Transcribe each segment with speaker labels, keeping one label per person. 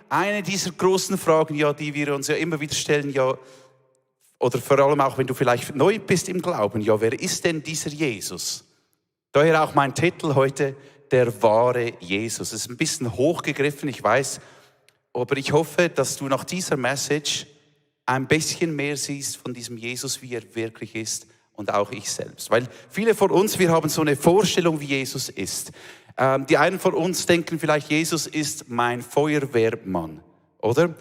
Speaker 1: eine dieser großen Fragen, ja, die wir uns ja immer wieder stellen, ja, oder vor allem auch, wenn du vielleicht neu bist im Glauben, ja, wer ist denn dieser Jesus? Daher auch mein Titel heute, der wahre Jesus. Es ist ein bisschen hochgegriffen, ich weiß, aber ich hoffe, dass du nach dieser Message ein bisschen mehr siehst von diesem Jesus, wie er wirklich ist, und auch ich selbst. Weil viele von uns, wir haben so eine Vorstellung, wie Jesus ist. Die einen von uns denken vielleicht, Jesus ist mein Feuerwehrmann, oder?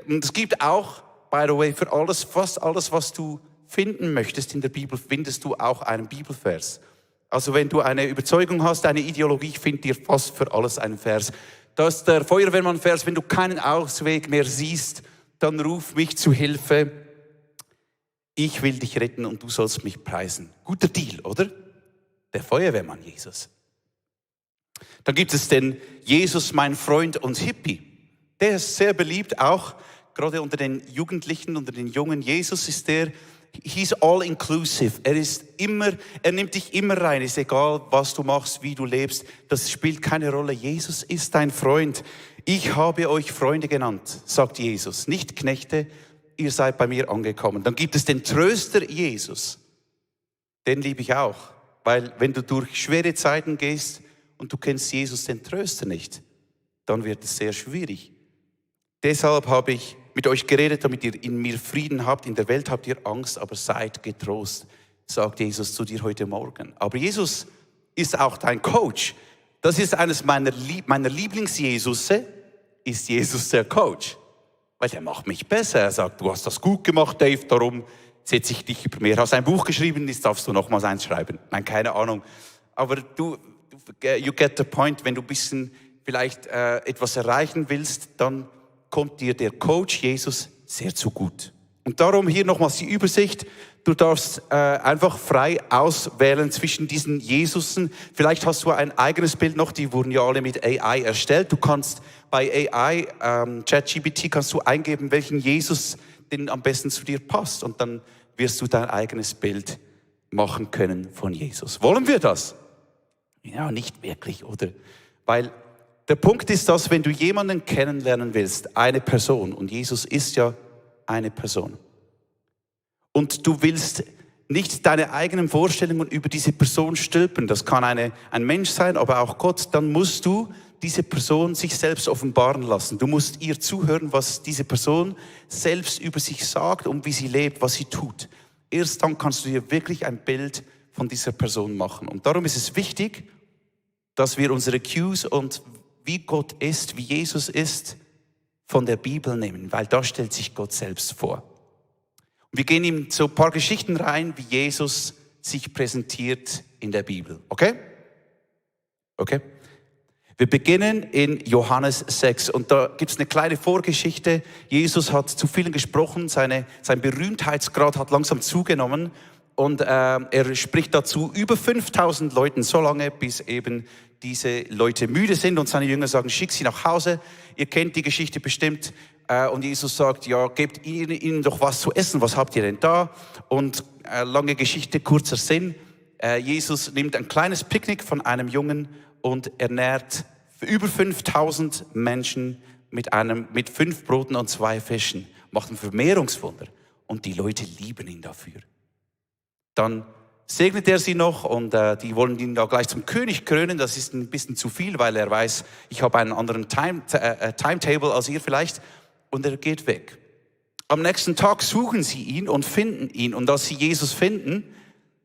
Speaker 1: Und es gibt auch, by the way, für alles, fast alles, was du finden möchtest in der Bibel, findest du auch einen Bibelvers. Also wenn du eine Überzeugung hast, eine Ideologie, findet dir fast für alles einen Vers. Das ist der Feuerwehrmann-Vers, wenn du keinen Ausweg mehr siehst, dann ruf mich zu Hilfe. Ich will dich retten und du sollst mich preisen. Guter Deal, oder? Der Feuerwehrmann Jesus. Dann gibt es den Jesus, mein Freund und Hippie. Der ist sehr beliebt, auch gerade unter den Jugendlichen, unter den Jungen. Jesus ist he's all inclusive. Er nimmt dich immer rein. Ist egal, was du machst, wie du lebst. Das spielt keine Rolle. Jesus ist dein Freund. Ich habe euch Freunde genannt, sagt Jesus. Nicht Knechte, ihr seid bei mir angekommen. Dann gibt es den Tröster Jesus. Den liebe ich auch. Weil wenn du durch schwere Zeiten gehst und du kennst Jesus, den Tröster nicht, dann wird es sehr schwierig. Deshalb habe ich mit euch geredet, damit ihr in mir Frieden habt. In der Welt habt ihr Angst, aber seid getrost, sagt Jesus zu dir heute Morgen. Aber Jesus ist auch dein Coach. Das ist eines meiner Lieblings-Jesusse, ist Jesus der Coach. Weil der macht mich besser. Er sagt, du hast das gut gemacht, Dave, darum setze ich dich über mir. Hast ein Buch geschrieben, jetzt darfst du nochmals eins schreiben. Nein, keine Ahnung. Aber you get the point, wenn du ein bisschen vielleicht etwas erreichen willst, dann kommt dir der Coach Jesus sehr zu gut. Und darum hier nochmals die Übersicht. Du darfst einfach frei auswählen zwischen diesen Jesusen. Vielleicht hast du ein eigenes Bild noch, die wurden ja alle mit AI erstellt. Du kannst bei AI, ChatGPT, kannst du eingeben, welchen Jesus denn am besten zu dir passt. Und dann wirst du dein eigenes Bild machen können von Jesus. Wollen wir das? Ja, nicht wirklich, oder? Weil der Punkt ist, dass wenn du jemanden kennenlernen willst, eine Person, und Jesus ist ja eine Person, und du willst nicht deine eigenen Vorstellungen über diese Person stülpen, das kann ein Mensch sein, aber auch Gott, dann musst du diese Person sich selbst offenbaren lassen. Du musst ihr zuhören, was diese Person selbst über sich sagt und wie sie lebt, was sie tut. Erst dann kannst du dir wirklich ein Bild von dieser Person machen. Und darum ist es wichtig, dass wir unsere Cues und wie Gott ist, wie Jesus ist, von der Bibel nehmen, weil da stellt sich Gott selbst vor. Und wir gehen in so ein paar Geschichten rein, wie Jesus sich präsentiert in der Bibel. Okay? Okay? Wir beginnen in Johannes 6 und da gibt es eine kleine Vorgeschichte. Jesus hat zu vielen gesprochen, sein Berühmtheitsgrad hat langsam zugenommen und er spricht dazu über 5000 Leuten, so lange, bis eben diese Leute müde sind und seine Jünger sagen, schick sie nach Hause. Ihr kennt die Geschichte bestimmt. Und Jesus sagt, ja, gebt ihnen doch was zu essen. Was habt ihr denn da? Und lange Geschichte, kurzer Sinn. Jesus nimmt ein kleines Picknick von einem Jungen und ernährt über 5000 Menschen mit 5 Broten und 2 Fischen. Macht ein Vermehrungswunder. Und die Leute lieben ihn dafür. Dann segnet er sie noch und die wollen ihn da gleich zum König krönen. Das ist ein bisschen zu viel, weil er weiß, ich habe einen anderen Timetable als ihr vielleicht. Und er geht weg. Am nächsten Tag suchen sie ihn und finden ihn. Und als sie Jesus finden,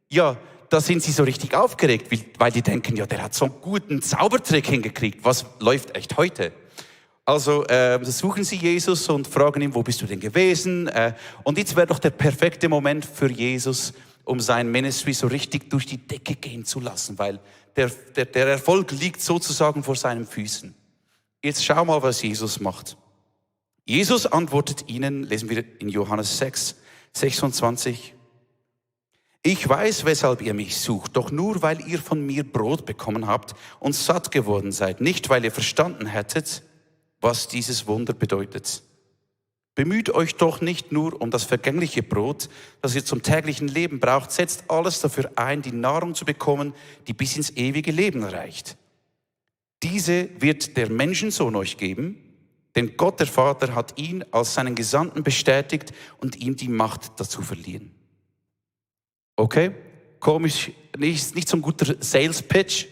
Speaker 1: ja, da sind sie so richtig aufgeregt, weil die denken, ja, der hat so einen guten Zaubertrick hingekriegt. Was läuft echt heute? Also suchen sie Jesus und fragen ihn, wo bist du denn gewesen? Und jetzt wäre doch der perfekte Moment für Jesus, um sein Ministry so richtig durch die Decke gehen zu lassen, weil der Erfolg liegt sozusagen vor seinen Füßen. Jetzt schau mal, was Jesus macht. Jesus antwortet ihnen, lesen wir in Johannes 6, 26, ich weiß, weshalb ihr mich sucht, doch nur, weil ihr von mir Brot bekommen habt und satt geworden seid, nicht, weil ihr verstanden hättet, was dieses Wunder bedeutet. Bemüht euch doch nicht nur um das vergängliche Brot, das ihr zum täglichen Leben braucht, setzt alles dafür ein, die Nahrung zu bekommen, die bis ins ewige Leben reicht. Diese wird der Menschensohn euch geben, Denn Gott, der Vater, hat ihn als seinen Gesandten bestätigt und ihm die Macht dazu verliehen. Okay? Komisch, nicht so ein guter Sales-Pitch.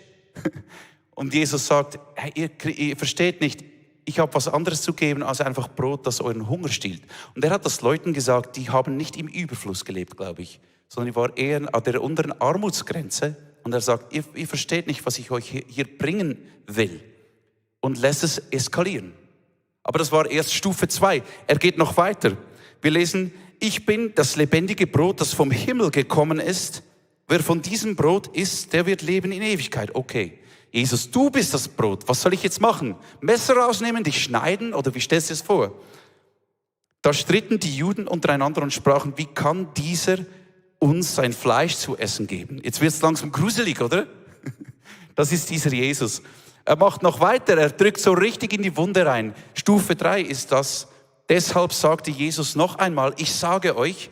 Speaker 1: Und Jesus sagt, hey, ihr versteht nicht, ich habe was anderes zu geben als einfach Brot, das euren Hunger stillt. Und er hat das Leuten gesagt, die haben nicht im Überfluss gelebt, glaube ich, sondern die waren eher an der unteren Armutsgrenze. Und er sagt, ihr versteht nicht, was ich euch hier bringen will. Und lässt es eskalieren. Aber das war erst Stufe 2. Er geht noch weiter. Wir lesen, ich bin das lebendige Brot, das vom Himmel gekommen ist. Wer von diesem Brot isst, der wird leben in Ewigkeit. Okay, Jesus, du bist das Brot. Was soll ich jetzt machen? Messer rausnehmen, dich schneiden? Oder wie stellst du es vor? Da stritten die Juden untereinander und sprachen, wie kann dieser uns sein Fleisch zu essen geben? Jetzt wird es langsam gruselig, oder? Das ist dieser Jesus. Er macht noch weiter, er drückt so richtig in die Wunde rein. Stufe 3 ist das. Deshalb sagte Jesus noch einmal, ich sage euch,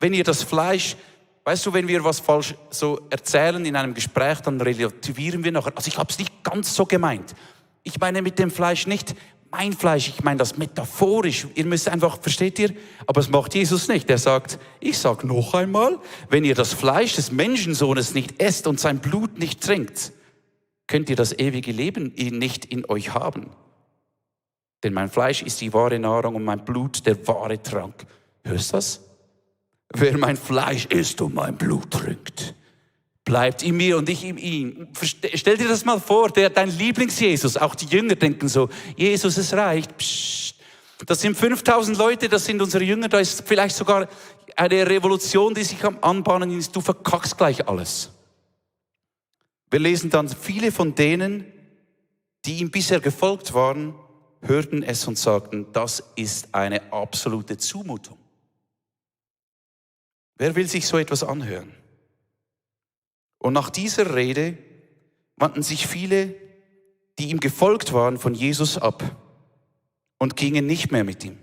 Speaker 1: wenn ihr das Fleisch, weißt du, wenn wir was falsch so erzählen in einem Gespräch, dann relativieren wir nachher. Also ich habe es nicht ganz so gemeint. Ich meine mit dem Fleisch nicht mein Fleisch, ich meine das metaphorisch. Ihr müsst einfach, versteht ihr? Aber es macht Jesus nicht. Er sagt, ich sage noch einmal, wenn ihr das Fleisch des Menschensohnes nicht esst und sein Blut nicht trinkt, könnt ihr das ewige Leben nicht in euch haben. Denn mein Fleisch ist die wahre Nahrung und mein Blut der wahre Trank. Hörst du das? Wer mein Fleisch isst und mein Blut trinkt, bleibt in mir und ich in ihm. Stell dir das mal vor, dein Lieblings-Jesus, auch die Jünger denken so, Jesus, es reicht. Psst. Das sind 5000 Leute, das sind unsere Jünger, da ist vielleicht sogar eine Revolution, die sich am Anbahnen ist, du verkackst gleich alles. Wir lesen dann, viele von denen, die ihm bisher gefolgt waren, hörten es und sagten, das ist eine absolute Zumutung. Wer will sich so etwas anhören? Und nach dieser Rede wandten sich viele, die ihm gefolgt waren, von Jesus ab und gingen nicht mehr mit ihm.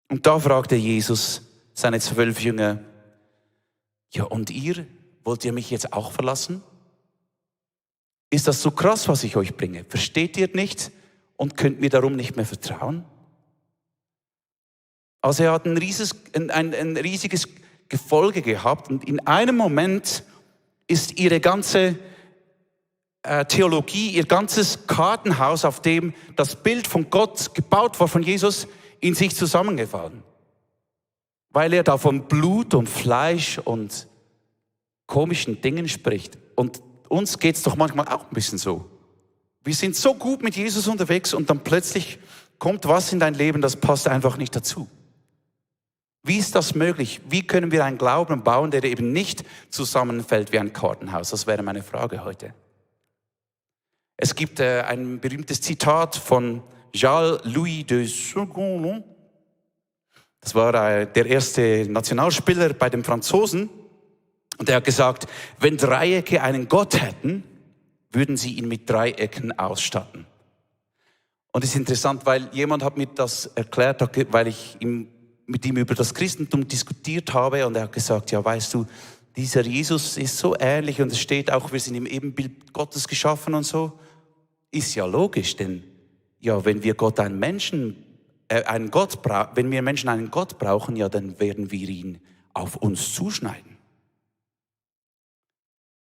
Speaker 1: Und da fragte Jesus seine 12 Jünger, ja und ihr, wollt ihr mich jetzt auch verlassen? Ist das so krass, was ich euch bringe? Versteht ihr nicht und könnt mir darum nicht mehr vertrauen? Also er hat ein riesiges Gefolge gehabt und in einem Moment ist ihre ganze Theologie, ihr ganzes Kartenhaus, auf dem das Bild von Gott gebaut war, von Jesus, in sich zusammengefallen. Weil er da von Blut und Fleisch und komischen Dingen spricht. Und uns geht es doch manchmal auch ein bisschen so. Wir sind so gut mit Jesus unterwegs und dann plötzlich kommt was in dein Leben, das passt einfach nicht dazu. Wie ist das möglich? Wie können wir einen Glauben bauen, der eben nicht zusammenfällt wie ein Kartenhaus? Das wäre meine Frage heute. Es gibt ein berühmtes Zitat von Charles-Louis de Seconds. Das war der erste Nationalspieler bei den Franzosen. Und er hat gesagt, wenn Dreiecke einen Gott hätten, würden sie ihn mit Dreiecken ausstatten. Und es ist interessant, weil jemand hat mir das erklärt, weil ich mit ihm über das Christentum diskutiert habe und er hat gesagt, ja weißt du, dieser Jesus ist so ähnlich und es steht auch, wir sind im Ebenbild Gottes geschaffen und so. Ist ja logisch, denn ja, wenn wir wenn wir Menschen einen Gott brauchen, ja, dann werden wir ihn auf uns zuschneiden.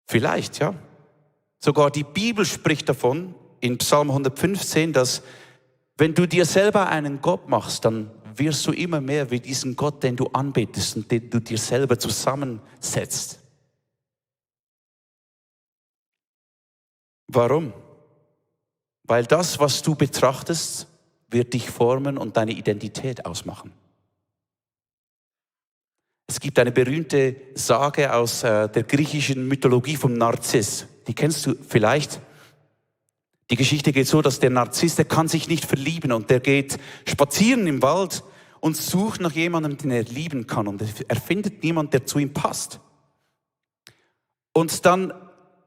Speaker 1: Vielleicht, ja. Sogar die Bibel spricht davon, in Psalm 115, dass wenn du dir selber einen Gott machst, dann wirst du immer mehr wie diesen Gott, den du anbetest und den du dir selber zusammensetzt. Warum? Weil das, was du betrachtest, wird dich formen und deine Identität ausmachen. Es gibt eine berühmte Sage aus der griechischen Mythologie vom Narziss. Die kennst du vielleicht. Die Geschichte geht so, dass der Narziss, der kann sich nicht verlieben und der geht spazieren im Wald und sucht nach jemandem, den er lieben kann. Und er findet niemanden, der zu ihm passt. Und dann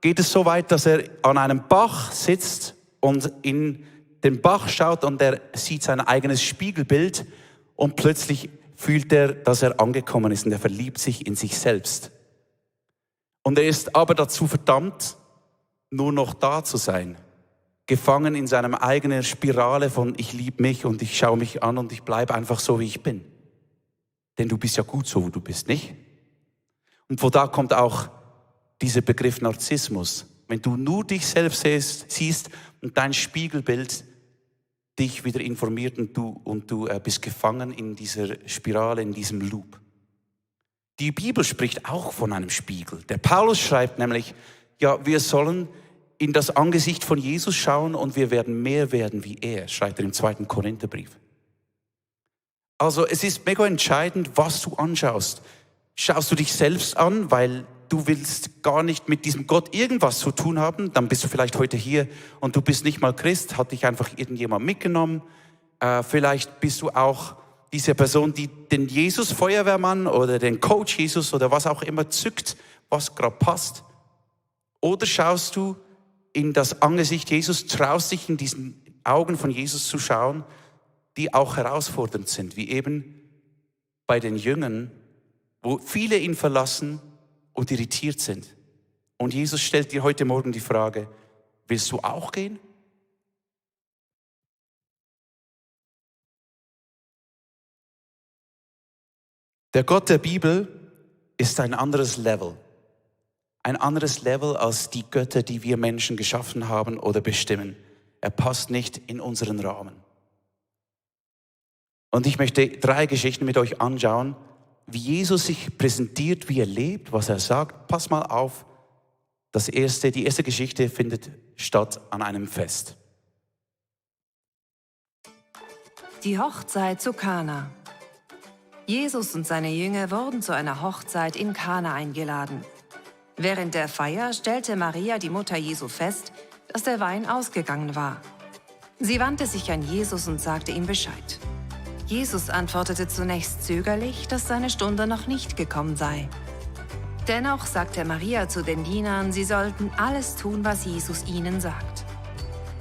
Speaker 1: geht es so weit, dass er an einem Bach sitzt und in den Bach schaut und er sieht sein eigenes Spiegelbild und plötzlich fühlt er, dass er angekommen ist und er verliebt sich in sich selbst. Und er ist aber dazu verdammt, nur noch da zu sein. gefangen in seiner eigenen Spirale von ich liebe mich und ich schaue mich an und ich bleibe einfach so, wie ich bin. Denn du bist ja gut so, wie du bist, nicht? Und von da kommt auch dieser Begriff Narzissmus. Wenn du nur dich selbst siehst und dein Spiegelbild dich wieder informiert und du bist gefangen in dieser Spirale, in diesem Loop. Die Bibel spricht auch von einem Spiegel. Der Paulus schreibt nämlich, ja, wir sollen in das Angesicht von Jesus schauen und wir werden mehr werden wie er, schreibt er im 2. Korintherbrief. Also es ist mega entscheidend, was du anschaust. Schaust du dich selbst an, weil du willst gar nicht mit diesem Gott irgendwas zu tun haben, dann bist du vielleicht heute hier und du bist nicht mal Christ, hat dich einfach irgendjemand mitgenommen. Vielleicht bist du auch diese Person, die den Jesus-Feuerwehrmann oder den Coach Jesus oder was auch immer zückt, was gerade passt. Oder schaust du in das Angesicht Jesus, traust dich in diesen Augen von Jesus zu schauen, die auch herausfordernd sind, wie eben bei den Jüngern, wo viele ihn verlassen und irritiert sind. Und Jesus stellt dir heute Morgen die Frage, willst du auch gehen? Der Gott der Bibel ist ein anderes Level. Ein anderes Level als die Götter, die wir Menschen geschaffen haben oder bestimmen. Er passt nicht in unseren Rahmen. Und ich möchte 3 Geschichten mit euch anschauen, wie Jesus sich präsentiert, wie er lebt, was er sagt. Pass mal auf, die erste Geschichte findet statt an einem Fest.
Speaker 2: Die Hochzeit zu Kana. Jesus und seine Jünger wurden zu einer Hochzeit in Kana eingeladen. Während der Feier stellte Maria, die Mutter Jesu, fest, dass der Wein ausgegangen war. Sie wandte sich an Jesus und sagte ihm Bescheid. Jesus antwortete zunächst zögerlich, dass seine Stunde noch nicht gekommen sei. Dennoch sagte Maria zu den Dienern, sie sollten alles tun, was Jesus ihnen sagt.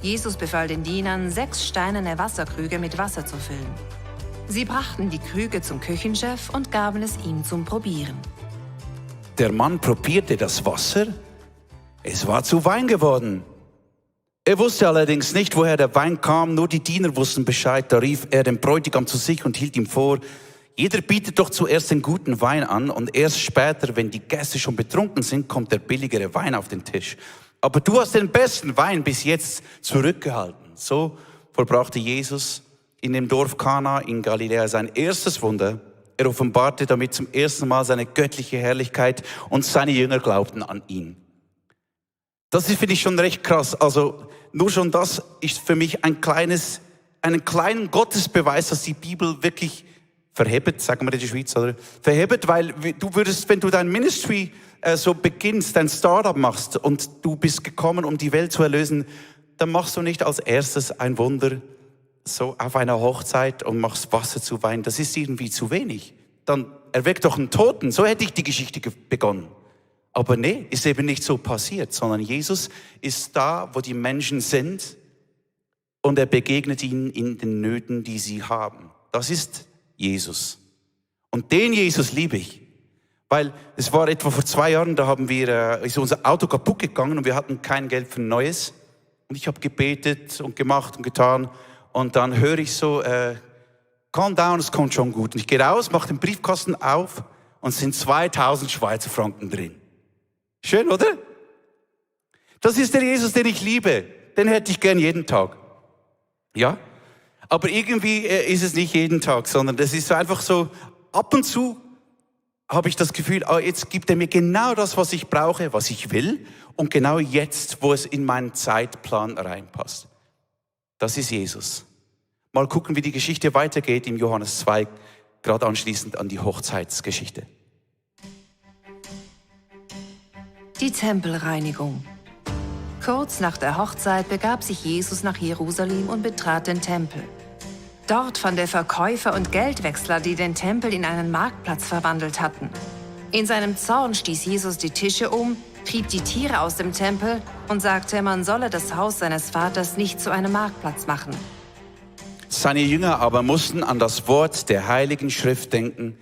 Speaker 2: Jesus befahl den Dienern, 6 steinerne Wasserkrüge mit Wasser zu füllen. Sie brachten die Krüge zum Küchenchef und gaben es ihm zum Probieren.
Speaker 1: Der Mann probierte das Wasser. Es war zu Wein geworden. Er wusste allerdings nicht, woher der Wein kam, nur die Diener wussten Bescheid. Da rief er den Bräutigam zu sich und hielt ihm vor, jeder bietet doch zuerst den guten Wein an und erst später, wenn die Gäste schon betrunken sind, kommt der billigere Wein auf den Tisch. Aber du hast den besten Wein bis jetzt zurückgehalten. So vollbrachte Jesus in dem Dorf Kana in Galiläa sein erstes Wunder. Er offenbarte damit zum ersten Mal seine göttliche Herrlichkeit und seine Jünger glaubten an ihn. Das finde ich schon recht krass. Also nur schon das ist für mich einen kleinen Gottesbeweis, dass die Bibel wirklich verhebt, sagen wir in der Schweiz, oder? Verhebt, weil du würdest, wenn du dein Ministry so beginnst, dein Startup machst und du bist gekommen, um die Welt zu erlösen, dann machst du nicht als erstes ein Wunder so auf einer Hochzeit und machst Wasser zu Wein. Das ist irgendwie zu wenig. Dann erweck doch einen Toten. So hätte ich die Geschichte begonnen. Aber nee, ist eben nicht so passiert, sondern Jesus ist da, wo die Menschen sind und er begegnet ihnen in den Nöten, die sie haben. Das ist Jesus. Und den Jesus liebe ich. Weil es war etwa vor 2 Jahren, da ist unser Auto kaputt gegangen und wir hatten kein Geld für ein neues. Und ich habe gebetet und gemacht und getan. Und dann höre ich so, calm down, es kommt schon gut. Und ich gehe raus, mache den Briefkasten auf und es sind 2000 Schweizer Franken drin. Schön, oder? Das ist der Jesus, den ich liebe. Den hätte ich gern jeden Tag. Ja? Aber irgendwie ist es nicht jeden Tag, sondern das ist einfach so, ab und zu habe ich das Gefühl, jetzt gibt er mir genau das, was ich brauche, was ich will und genau jetzt, wo es in meinen Zeitplan reinpasst. Das ist Jesus. Mal gucken, wie die Geschichte weitergeht im Johannes 2, gerade anschließend an die Hochzeitsgeschichte.
Speaker 2: Die Tempelreinigung. Kurz nach der Hochzeit begab sich Jesus nach Jerusalem und betrat den Tempel. Dort fand er Verkäufer und Geldwechsler, die den Tempel in einen Marktplatz verwandelt hatten. In seinem Zorn stieß Jesus die Tische um, trieb die Tiere aus dem Tempel und sagte, man solle das Haus seines Vaters nicht zu einem Marktplatz machen.
Speaker 1: Seine Jünger aber mussten an das Wort der Heiligen Schrift denken,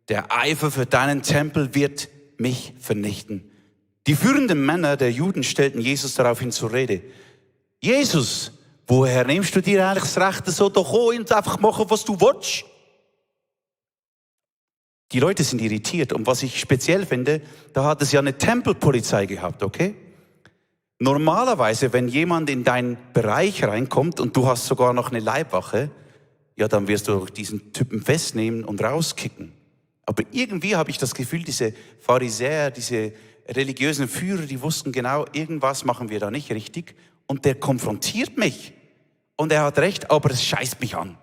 Speaker 1: der Eifer für deinen Tempel wird mich vernichten. Die führenden Männer der Juden stellten Jesus daraufhin zur Rede. Jesus, woher nimmst du dir eigentlich das Recht, so da kommen und einfach machen, was du willst? Die Leute sind irritiert. Und was ich speziell finde, da hat es ja eine Tempelpolizei gehabt, okay? Normalerweise, wenn jemand in deinen Bereich reinkommt und du hast sogar noch eine Leibwache, ja, dann wirst du diesen Typen festnehmen und rauskicken. Aber irgendwie habe ich das Gefühl, diese Pharisäer, diese religiösen Führer, die wussten genau, irgendwas machen wir da nicht richtig. Und der konfrontiert mich. Und er hat recht, aber es scheißt mich an.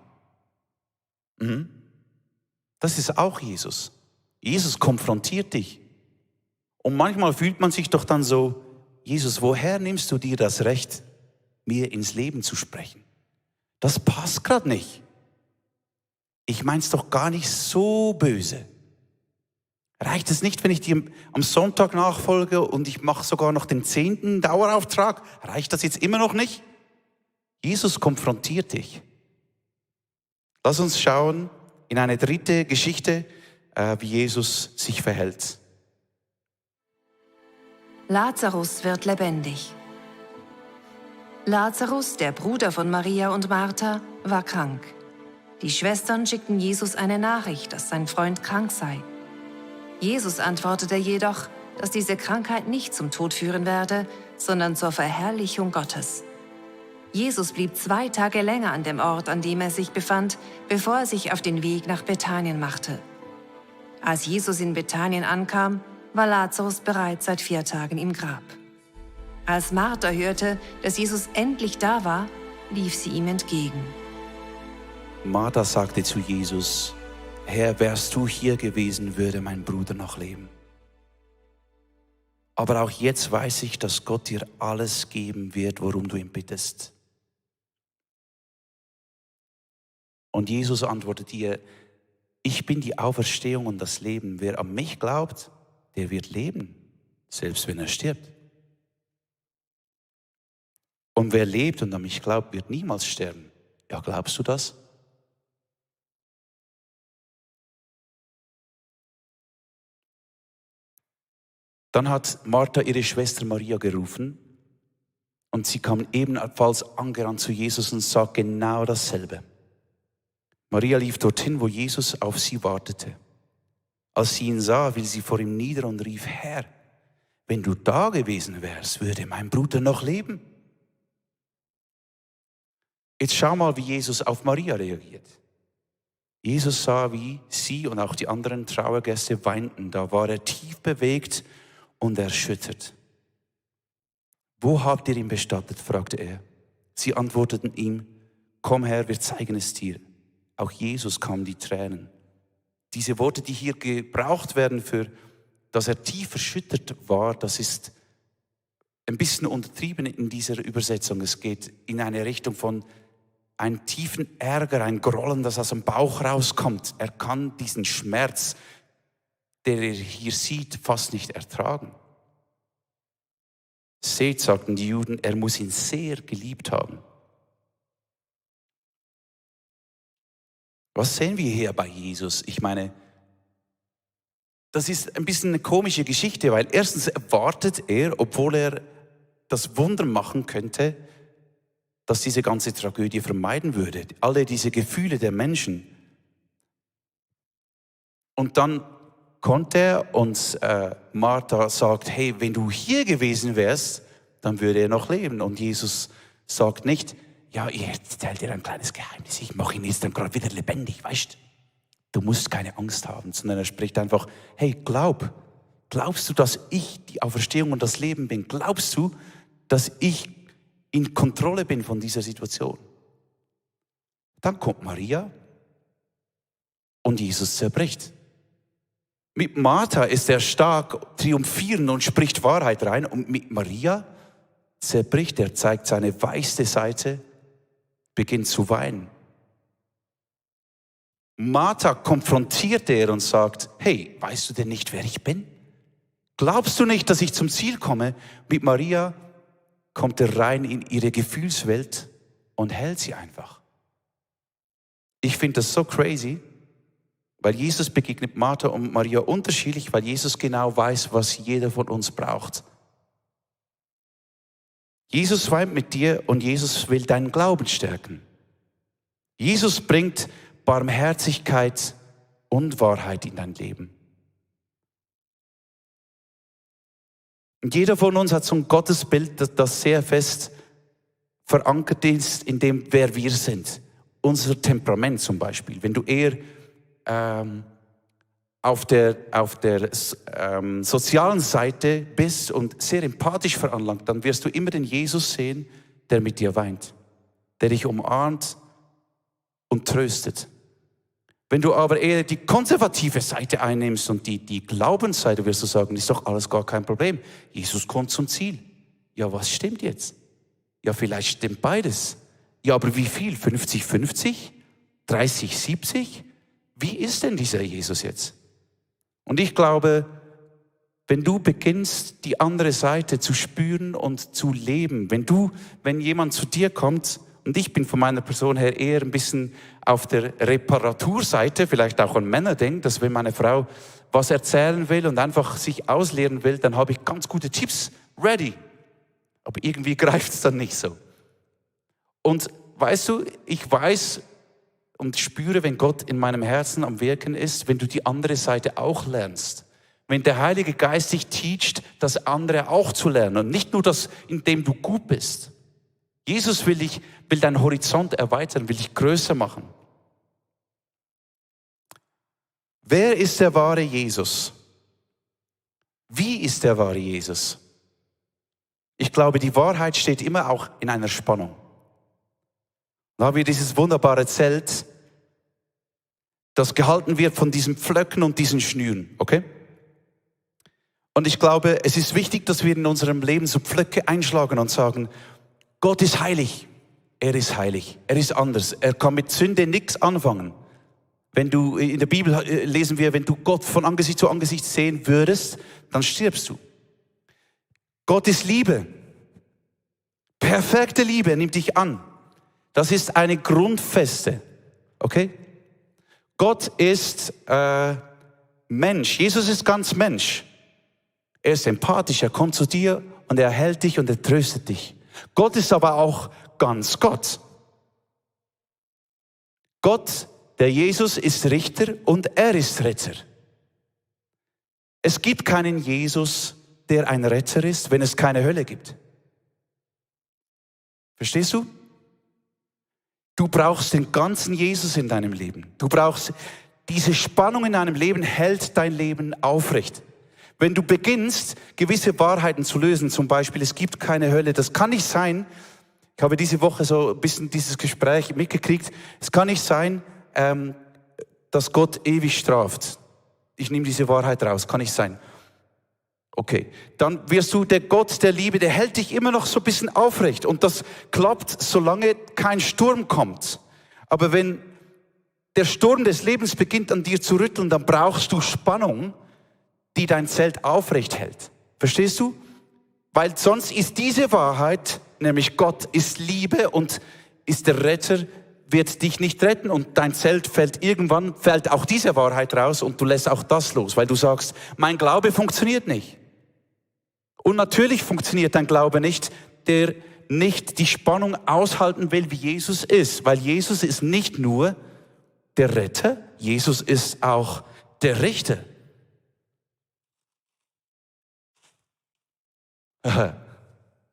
Speaker 1: Das ist auch Jesus. Jesus konfrontiert dich. Und manchmal fühlt man sich doch dann so, Jesus, woher nimmst du dir das Recht, mir ins Leben zu sprechen? Das passt gerade nicht. Ich mein's doch gar nicht so böse. Reicht es nicht, wenn ich dir am Sonntag nachfolge und ich mache sogar noch den 10. Dauerauftrag? Reicht das jetzt immer noch nicht? Jesus konfrontiert dich. Lass uns schauen in eine dritte Geschichte, wie Jesus sich verhält.
Speaker 2: Lazarus wird lebendig. Lazarus, der Bruder von Maria und Martha, war krank. Die Schwestern schickten Jesus eine Nachricht, dass sein Freund krank sei. Jesus antwortete jedoch, dass diese Krankheit nicht zum Tod führen werde, sondern zur Verherrlichung Gottes. Jesus blieb 2 Tage länger an dem Ort, an dem er sich befand, bevor er sich auf den Weg nach Bethanien machte. Als Jesus in Bethanien ankam, war Lazarus bereits seit 4 Tagen im Grab. Als Martha hörte, dass Jesus endlich da war, lief sie ihm entgegen.
Speaker 1: Martha sagte zu Jesus, Herr, wärst du hier gewesen, würde mein Bruder noch leben. Aber auch jetzt weiß ich, dass Gott dir alles geben wird, worum du ihn bittest. Und Jesus antwortet ihr, ich bin die Auferstehung und das Leben. Wer an mich glaubt, der wird leben, selbst wenn er stirbt. Und wer lebt und an mich glaubt, wird niemals sterben. Ja, glaubst du das? Dann hat Martha ihre Schwester Maria gerufen und sie kam ebenfalls angerannt zu Jesus und sagt genau dasselbe. Maria lief dorthin, wo Jesus auf sie wartete. Als sie ihn sah, fiel sie vor ihm nieder und rief, Herr, wenn du da gewesen wärst, würde mein Bruder noch leben. Jetzt schau mal, wie Jesus auf Maria reagiert. Jesus sah, wie sie und auch die anderen Trauergäste weinten. Da war er tief bewegt und erschüttert. Wo habt ihr ihn bestattet? Fragte er. Sie antworteten ihm, komm her, wir zeigen es dir. Auch Jesus kamen die Tränen. Diese Worte, die hier gebraucht werden, für dass er tief erschüttert war, das ist ein bisschen untertrieben in dieser Übersetzung. Es geht in eine Richtung von einem tiefen Ärger, ein Grollen, das aus dem Bauch rauskommt. Er kann diesen Schmerz, der er hier sieht, fast nicht ertragen. Seht, sagten die Juden, er muss ihn sehr geliebt haben. Was sehen wir hier bei Jesus? Ich meine, das ist ein bisschen eine komische Geschichte, weil erstens erwartet er, obwohl er das Wunder machen könnte, dass diese ganze Tragödie vermeiden würde. Alle diese Gefühle der Menschen. Und dann kommt er und Martha sagt, hey, wenn du hier gewesen wärst, dann würde er noch leben. Und Jesus sagt nicht, ja, ich erzähle dir ein kleines Geheimnis, ich mache ihn jetzt dann gerade wieder lebendig, weißt du? Du musst keine Angst haben, sondern er spricht einfach, hey, glaubst du, dass ich die Auferstehung und das Leben bin? Glaubst du, dass ich in Kontrolle bin von dieser Situation? Dann kommt Maria und Jesus zerbricht. Mit Martha ist er stark, triumphierend und spricht Wahrheit rein. Und mit Maria zerbricht er, zeigt seine weiße Seite, beginnt zu weinen. Martha konfrontiert er und sagt, hey, weißt du denn nicht, wer ich bin? Glaubst du nicht, dass ich zum Ziel komme? Mit Maria kommt er rein in ihre Gefühlswelt und hält sie einfach. Ich finde das so crazy, weil Jesus begegnet Martha und Maria unterschiedlich, weil Jesus genau weiß, was jeder von uns braucht. Jesus weint mit dir und Jesus will deinen Glauben stärken. Jesus bringt Barmherzigkeit und Wahrheit in dein Leben. Und jeder von uns hat so ein Gottesbild, das sehr fest verankert ist in dem, wer wir sind. Unser Temperament zum Beispiel. Wenn du eher auf der sozialen Seite bist und sehr empathisch veranlagt, dann wirst du immer den Jesus sehen, der mit dir weint, der dich umarmt und tröstet. Wenn du aber eher die konservative Seite einnimmst und die Glaubensseite, wirst du sagen, ist doch alles gar kein Problem. Jesus kommt zum Ziel. Ja, was stimmt jetzt? Ja, vielleicht stimmt beides. Ja, aber wie viel? 50-50? 30-70? Wie ist denn dieser Jesus jetzt? Und ich glaube, wenn du beginnst, die andere Seite zu spüren und zu leben, wenn jemand zu dir kommt, und ich bin von meiner Person her eher ein bisschen auf der Reparaturseite, vielleicht auch ein Männerding, dass wenn meine Frau was erzählen will und einfach sich ausleeren will, dann habe ich ganz gute Tipps ready. Aber irgendwie greift es dann nicht so. Und weißt du, ich weiß und spüre, wenn Gott in meinem Herzen am Wirken ist, wenn du die andere Seite auch lernst. Wenn der Heilige Geist dich teacht, das andere auch zu lernen und nicht nur das, indem du gut bist. Jesus will deinen Horizont erweitern, will dich größer machen. Wer ist der wahre Jesus? Wie ist der wahre Jesus? Ich glaube, die Wahrheit steht immer auch in einer Spannung. Da haben wir dieses wunderbare Zelt, das gehalten wird von diesen Pflöcken und diesen Schnüren, okay? Und ich glaube, es ist wichtig, dass wir in unserem Leben so Pflöcke einschlagen und sagen, Gott ist heilig, er ist anders, er kann mit Sünde nichts anfangen. Wenn du, in der Bibel lesen wir, wenn du Gott von Angesicht zu Angesicht sehen würdest, dann stirbst du. Gott ist Liebe, perfekte Liebe, er nimmt dich an. Das ist eine Grundfeste, okay? Gott ist Mensch, Jesus ist ganz Mensch. Er ist empathisch, er kommt zu dir und er hält dich und er tröstet dich. Gott ist aber auch ganz Gott. Gott, der Jesus, ist Richter und er ist Retter. Es gibt keinen Jesus, der ein Retter ist, wenn es keine Hölle gibt. Verstehst du? Du brauchst den ganzen Jesus in deinem Leben. Du brauchst diese Spannung in deinem Leben, hält dein Leben aufrecht. Wenn du beginnst, gewisse Wahrheiten zu lösen, zum Beispiel, es gibt keine Hölle, das kann nicht sein, ich habe diese Woche so ein bisschen dieses Gespräch mitgekriegt, es kann nicht sein, dass Gott ewig straft. Ich nehme diese Wahrheit raus, kann nicht sein. Okay, dann wirst du, der Gott der Liebe, der hält dich immer noch so ein bisschen aufrecht und das klappt, solange kein Sturm kommt. Aber wenn der Sturm des Lebens beginnt an dir zu rütteln, dann brauchst du Spannung, die dein Zelt aufrecht hält. Verstehst du? Weil sonst ist diese Wahrheit, nämlich Gott ist Liebe und ist der Retter, wird dich nicht retten und dein Zelt irgendwann fällt auch diese Wahrheit raus und du lässt auch das los, weil du sagst, mein Glaube funktioniert nicht. Und natürlich funktioniert dein Glaube nicht, der nicht die Spannung aushalten will, wie Jesus ist, weil Jesus ist nicht nur der Retter, Jesus ist auch der Richter.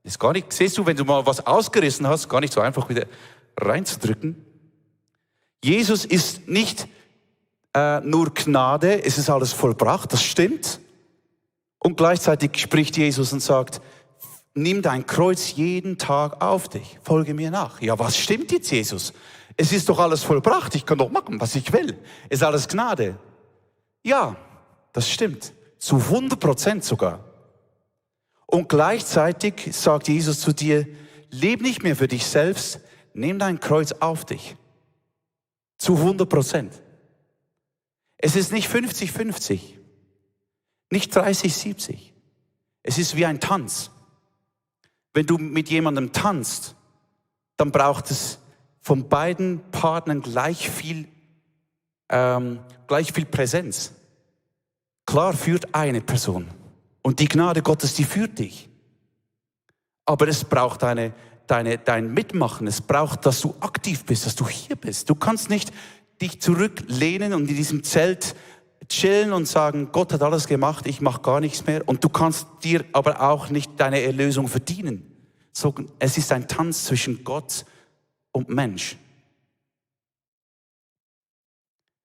Speaker 1: Ist gar nicht, siehst du, wenn du mal was ausgerissen hast, gar nicht so einfach wieder reinzudrücken. Jesus ist nicht nur Gnade, es ist alles vollbracht, das stimmt. Und gleichzeitig spricht Jesus und sagt, nimm dein Kreuz jeden Tag auf dich, folge mir nach. Ja, was stimmt jetzt, Jesus? Es ist doch alles vollbracht, ich kann doch machen, was ich will. Es ist alles Gnade. Ja, das stimmt, zu 100% sogar. Und gleichzeitig sagt Jesus zu dir, leb nicht mehr für dich selbst, nimm dein Kreuz auf dich. Zu 100%. Es ist nicht 50-50, nicht 30-70. Es ist wie ein Tanz. Wenn du mit jemandem tanzt, dann braucht es von beiden Partnern gleich viel Präsenz. Klar führt eine Person. Und die Gnade Gottes, die führt dich. Aber es braucht dein Mitmachen. Es braucht, dass du aktiv bist, dass du hier bist. Du kannst nicht dich zurücklehnen und in diesem Zelt chillen und sagen, Gott hat alles gemacht, ich mache gar nichts mehr. Und du kannst dir aber auch nicht deine Erlösung verdienen. So, es ist ein Tanz zwischen Gott und Mensch.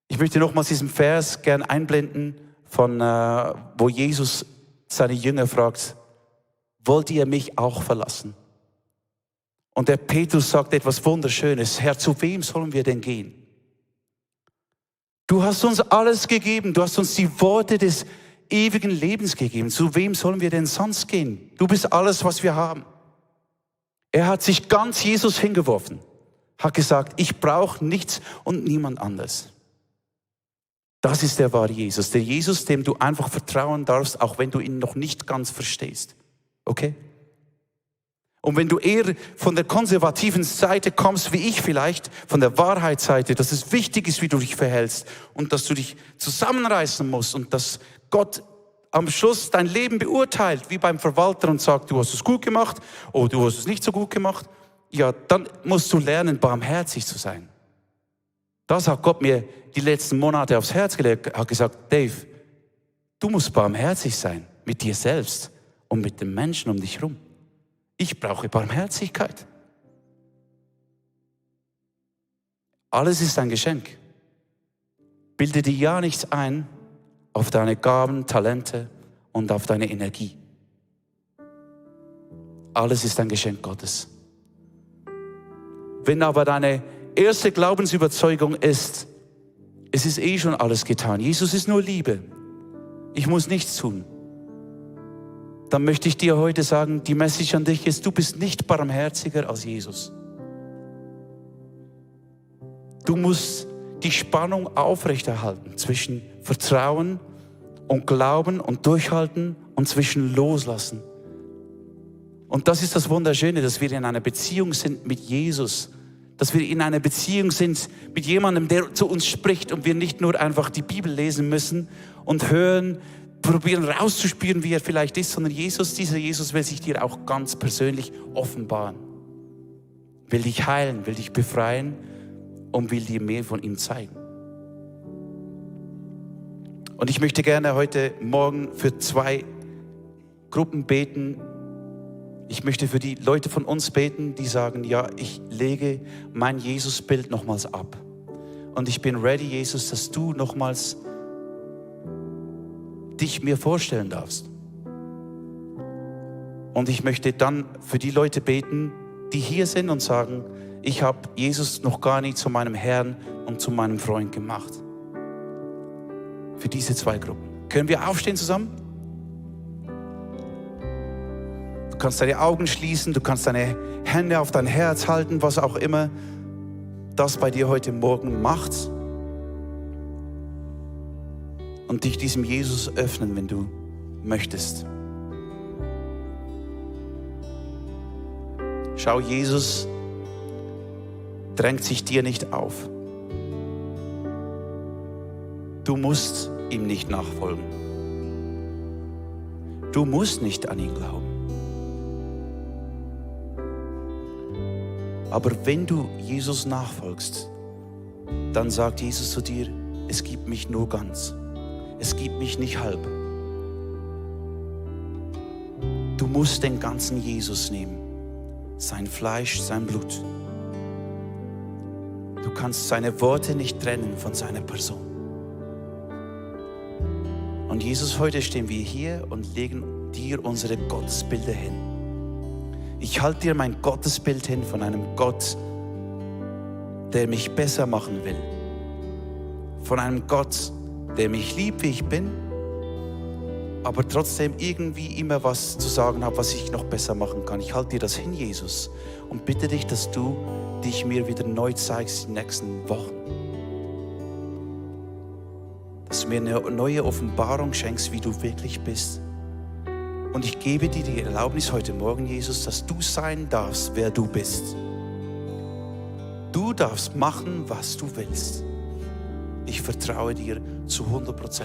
Speaker 1: Ich möchte nochmals diesen Vers gern einblenden, wo Jesus seine Jünger fragt, wollt ihr mich auch verlassen? Und der Petrus sagt etwas Wunderschönes, Herr, zu wem sollen wir denn gehen? Du hast uns alles gegeben, du hast uns die Worte des ewigen Lebens gegeben. Zu wem sollen wir denn sonst gehen? Du bist alles, was wir haben. Er hat sich ganz Jesus hingeworfen, hat gesagt, ich brauche nichts und niemand anderes. Das ist der wahre Jesus, der Jesus, dem du einfach vertrauen darfst, auch wenn du ihn noch nicht ganz verstehst. Okay? Und wenn du eher von der konservativen Seite kommst, wie ich vielleicht, von der Wahrheitsseite, dass es wichtig ist, wie du dich verhältst und dass du dich zusammenreißen musst und dass Gott am Schluss dein Leben beurteilt, wie beim Verwalter und sagt, du hast es gut gemacht oder du hast es nicht so gut gemacht, ja, dann musst du lernen, barmherzig zu sein. Das hat Gott mir die letzten Monate aufs Herz gelegt, hat gesagt, Dave, du musst barmherzig sein mit dir selbst und mit den Menschen um dich herum. Ich brauche Barmherzigkeit. Alles ist ein Geschenk. Bilde dir ja nichts ein auf deine Gaben, Talente und auf deine Energie. Alles ist ein Geschenk Gottes. Wenn aber deine erste Glaubensüberzeugung ist, es ist eh schon alles getan, Jesus ist nur Liebe, ich muss nichts tun, dann möchte ich dir heute sagen, die Message an dich ist, du bist nicht barmherziger als Jesus. Du musst die Spannung aufrechterhalten zwischen Vertrauen und Glauben und Durchhalten und zwischen Loslassen. Und das ist das Wunderschöne, dass wir in einer Beziehung sind mit Jesus, dass wir in einer Beziehung sind mit jemandem, der zu uns spricht und wir nicht nur einfach die Bibel lesen müssen und hören, probieren rauszuspüren, wie er vielleicht ist, sondern dieser Jesus will sich dir auch ganz persönlich offenbaren. Will dich heilen, will dich befreien und will dir mehr von ihm zeigen. Und ich möchte gerne heute Morgen für 2 Gruppen beten. Ich möchte für die Leute von uns beten, die sagen, ja, ich lege mein Jesusbild nochmals ab. Und ich bin ready, Jesus, dass du nochmals dich mir vorstellen darfst. Und ich möchte dann für die Leute beten, die hier sind und sagen, ich habe Jesus noch gar nicht zu meinem Herrn und zu meinem Freund gemacht. Für diese 2 Gruppen. Können wir aufstehen zusammen? Du kannst deine Augen schließen, du kannst deine Hände auf dein Herz halten, was auch immer das bei dir heute Morgen macht. Und dich diesem Jesus öffnen, wenn du möchtest. Schau, Jesus drängt sich dir nicht auf. Du musst ihm nicht nachfolgen. Du musst nicht an ihn glauben. Aber wenn du Jesus nachfolgst, dann sagt Jesus zu dir, es gibt mich nur ganz. Es gibt mich nicht halb. Du musst den ganzen Jesus nehmen. Sein Fleisch, sein Blut. Du kannst seine Worte nicht trennen von seiner Person. Und Jesus, heute stehen wir hier und legen dir unsere Gottesbilder hin. Ich halte dir mein Gottesbild hin von einem Gott, der mich besser machen will. Von einem Gott, der mich liebt, wie ich bin, aber trotzdem irgendwie immer was zu sagen hat, was ich noch besser machen kann. Ich halte dir das hin, Jesus, und bitte dich, dass du dich mir wieder neu zeigst in den nächsten Wochen. Dass du mir eine neue Offenbarung schenkst, wie du wirklich bist. Und ich gebe dir die Erlaubnis heute Morgen, Jesus, dass du sein darfst, wer du bist. Du darfst machen, was du willst. Ich vertraue dir zu 100%.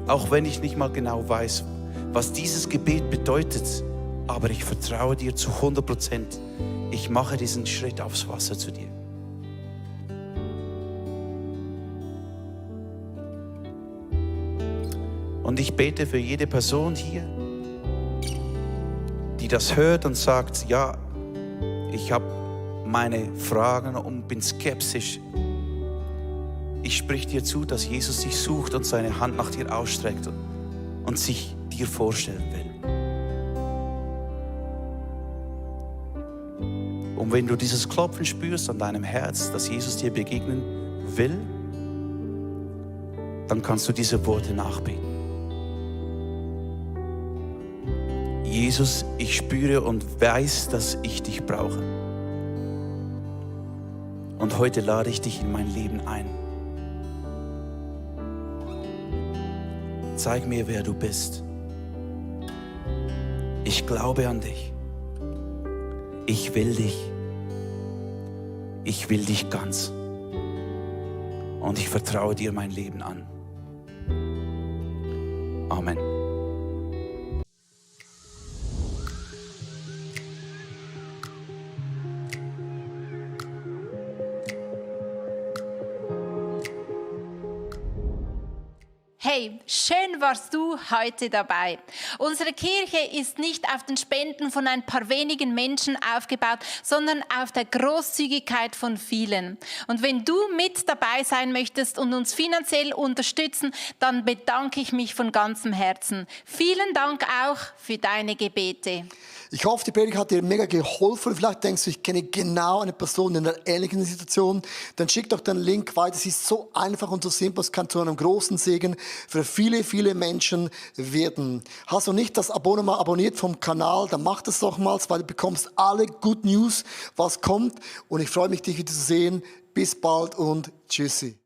Speaker 1: Auch wenn ich nicht mal genau weiß, was dieses Gebet bedeutet. aber ich vertraue dir zu 100%. Ich mache diesen Schritt aufs Wasser zu dir. Und ich bete für jede Person hier, die das hört und sagt, ja, ich habe meine Fragen und bin skeptisch. Ich sprich dir zu, dass Jesus dich sucht und seine Hand nach dir ausstreckt und sich dir vorstellen will. Und wenn du dieses Klopfen spürst an deinem Herz, dass Jesus dir begegnen will, dann kannst du diese Worte nachbeten. Jesus, ich spüre und weiß, dass ich dich brauche. Und heute lade ich dich in mein Leben ein. Zeig mir, wer du bist. Ich glaube an dich. Ich will dich. Ich will dich ganz. Und ich vertraue dir mein Leben an. Amen.
Speaker 3: Hey, schön warst du heute dabei. Unsere Kirche ist nicht auf den Spenden von ein paar wenigen Menschen aufgebaut, sondern auf der Großzügigkeit von vielen. Und wenn du mit dabei sein möchtest und uns finanziell unterstützen, dann bedanke ich mich von ganzem Herzen. Vielen Dank auch für deine Gebete.
Speaker 4: Ich hoffe, die Predigt hat dir mega geholfen. Vielleicht denkst du, ich kenne genau eine Person in einer ähnlichen Situation. Dann schick doch den Link weiter. Es ist so einfach und so simpel. Es kann zu einem großen Segen für viele, viele Menschen werden. Hast du nicht das Abonnement abonniert vom Kanal, dann mach das doch mal, weil du bekommst alle Good News, was kommt. Und ich freue mich, dich wieder zu sehen. Bis bald und tschüssi.